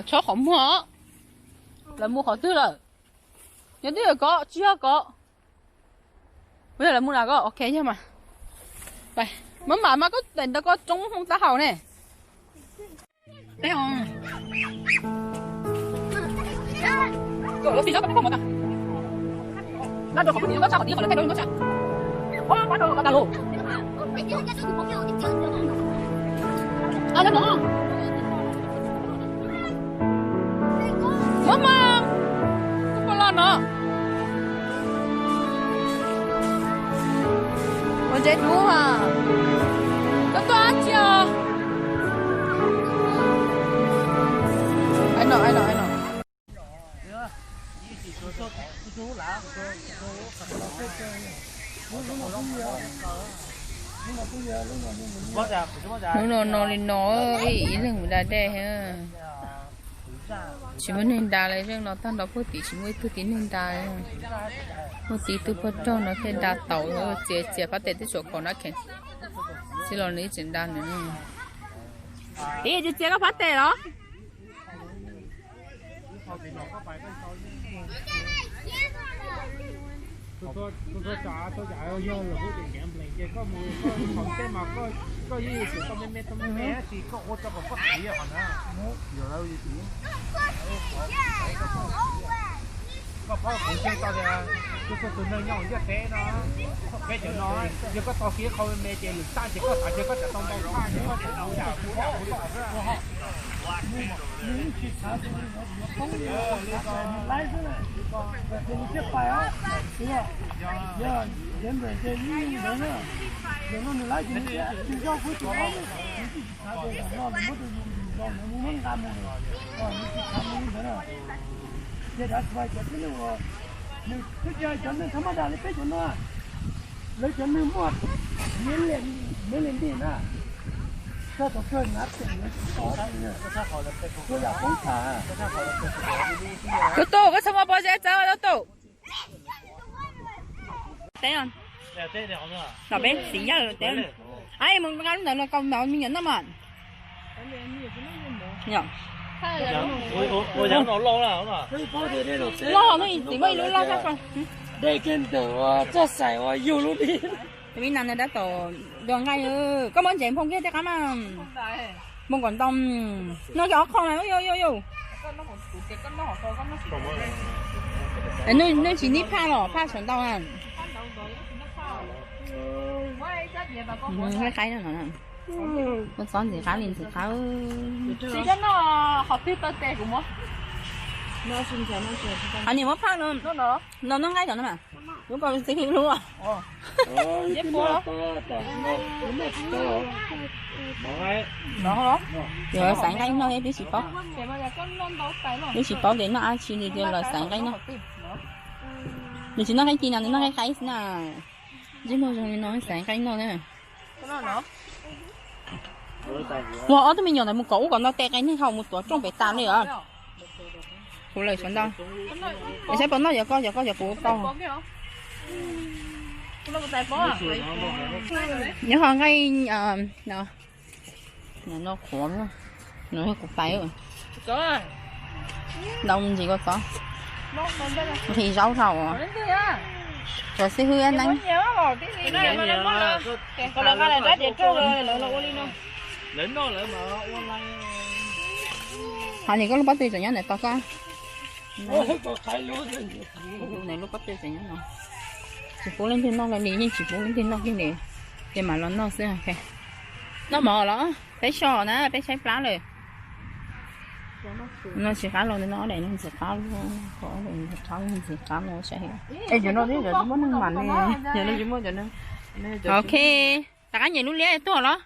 Tshov qhov muag, lawv mus qhov twg lawm? Nyob twg yog koj, tsis yog koj. Puas yog lawv mus na koj? Ok, yog mas. Mab mam mas koj daim ntawd koj tsoob hmoo taub hau ne. Mab mas, koj puas los no? Ua ntses dub mas. Koj tuaj dab tsi os? Ai no, ai no, ai no. Hnub no no li no, ib leeg mus da dej. Tsis muaj neeg da li, zeej no tag nrho puag tim tsis muaj ib tug tib neeg da li. Muaj tib tug pog rog no thiaj da tau, txias txias phab tes twb tsuas khaus na kheev. Txij los nws ib tseem da nws. Ib tsis txias koj phab tes los? Tus tuaj tso tau cas yog lawm hub tias gambling ces koj mus koj thaum tej mas koj yeej yuav tsum tau me me tau me me tab sis koj ua rau kom koj tiv qhov na. Koj paub kuv ntseeg tau tias tus txhua tus neeg nyob hauv ntiaj teb no, peb cov no, yog koj tau kiag qhov me me ces lwm tab ces koj xav tias koj tsam tau ntau tshaj ces koj tsam tau yam kuv yam kuv tau xwb. Ces dav tsis cov tib neeg uas nws twb yog cov neeg thab mab dam li peb cov no, lawv cov neeg muaj miv li nti na, txog thaum kawg nav teem lawv tsis tau, ua yam poob tham. Tub Tub, koj txhob muaj pob zeb txawb, Tub Tub. Teb, tom peb txiv yawg teb. Ai, mus nqa lub ntawd los kom me nyuam noj mas. Loj no, txiv muaj ib lub loj tag. Dej kiag ntawm txoj xaim uas yug lub dib. Tus me nas ntawd tab tom dua nqaij. Koj muab ntsev nphoo kiag tej qab mas. Nphoo kom ntau. Noj kiag ob qho mas, yus yus yus. Nws tsis nib phaj los phaj sawv ntau. Qaib qaib no, kua txob ntxim qab li ntxim qab. Qhov niam muab phaj no, no noj nqaij tom no mas. Lub ko txiv hwb lub. Yuav xaiv nqaij noj thiab twb tsis paub. Twb tsis paub tias noj dab tsi li, los xaiv nqaij noj. Nws tsis noj nqaij ci no, nws noj nqaij qaib xwb na. Ntsej muag zoo li no xaiv nqaij noj na. Ua ob tug me nyuam ntawd mus kom ub kom no tes qe neeg haus mus tuav rooj pem tas li os. Kuv lawm sawv ntau. Es saib puas noj cov koj, cov koj cov kuv tau. Nyob ho nqaij no, no qhuav, no yog kuv pais. Ntau ntsis kua txob. Nqhis zaub dhau. Cov xib hwb neeb. Qhov ni koj lub pob tw tseem nyob ntawm tos koj. Nws lub pob tw tseem nyob no. Tsis pub leej twg noj li, yeej tsis pub leej twg noj kiag li. Ces mam los noj xwb. Noj mov los peb so na, peb tshaib plab lawm. No tsis qab los, no ob daim no ntxim qab, ntxim qab, ntxim qab no saib. Es cov no tsis muaj neeg mam ne, cov no tsis muaj cov no. Ok, rov qab nyem lub liab tuaj los.